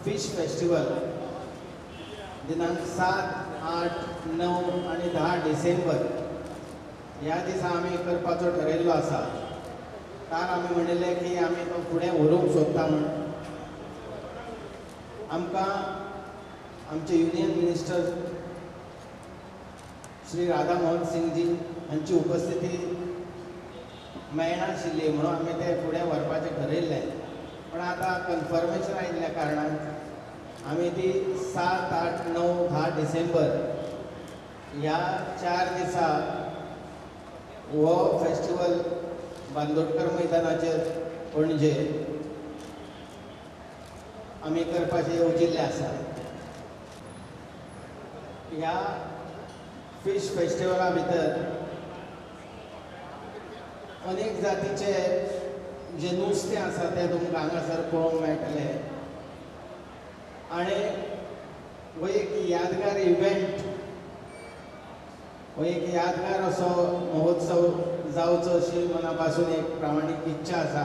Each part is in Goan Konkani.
फिश फेस्टिवल दिनांक 7, 8, 9 आनी 10 डिसेंबर ह्या दिसा आमी करपाचो ठरयल्लो आसा. काल आमी म्हणिल्लें की आमी तो फुडें व्हरूंक सोदता म्हूण. आमकां आमचे युनियन मिनिस्टर श्री राधा मोहन सिंगजी हांची उपस्थिती मेळनाशिल्ली म्हणून आमी ते फुडें व्हरपाचें ठरयल्लें, पण आतां कन्फर्मेशन आयिल्ल्या कारणान आमी ती 7, 8, 9, 10 डिसेंबर ह्या 4 दिसा हो फेस्टिवल बांदोडकर मैदानाचेर पणजे आमी करपाचें येवजिल्लें आसा. ह्या फिश फेस्टिवला भितर अनेक जातीचे जे नुस्तें आसा तें तुमकां हांगासर पळोवंक मेळटलें आनी हो एक यादगार इव्हेंट, हो एक यादगार असो महोत्सव जावचो अशी मना पासून एक प्रामाणीक इच्छा आसा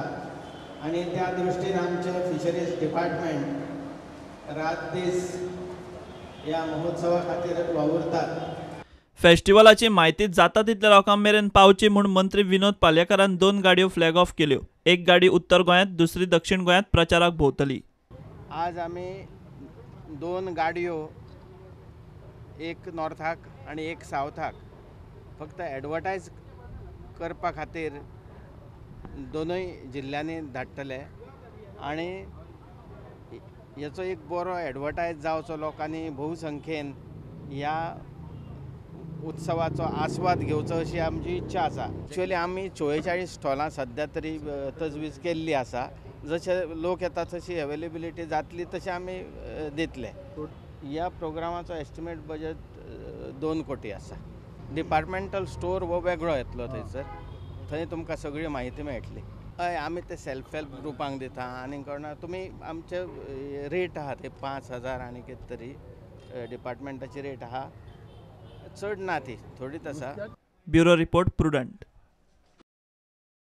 आनी त्या दृश्टीन आमचें फिशरीज डिपार्टमेंट रात दीस ह्या महोत्सवा खातीर वावुरतात. फेस्टिवलाची म्हायती जाता तितल्या लोकां मेरेन पावची म्हूण मंत्री विनोद पालयेकारान 2 गाडयो फ्लॅग ऑफ केल्यो. एक गाडी उत्तर गोंयांत, दुसरी दक्षिण गोंयांत प्रचाराक भोंवतली. आज आमी 2 गाडयो, एक नॉर्थाक आनी एक सावथाक, फक्त एडवर्टायज करपा खातीर दोनूय जिल्ल्यांनी धाडटले आनी हेचो एक बरो एडवर्टायज जावचो, लोकांनी भोवसंख्येन ह्या उत्सवाचो आस्वाद घेवचो अशी आमची इच्छा आसा. एक्चुअली आमी 44 स्टॉलां सद्या तरी तजवीज केल्ली आसा. जशे लोक येता तशी अवेलेबिलिटी जातली तशें आमी दितले. ह्या प्रोग्रामाचो एस्टिमेट बजट 2 कोटी आसा. डिपार्टमेंटल स्टोर हो वेगळो येतलो थंयसर, थंय तुमकां सगळी म्हायती मेळटली. हय, आमी ते सेल्फ हेल्प ग्रुपांक दिता आनी कोणा तुमी आमचे रेट आहा ते 5,000 आनी कितें तरी डिपार्टमेंटाची रेट आहा, चड ना, ती थोडीच आसा. Bureau report, Prudent.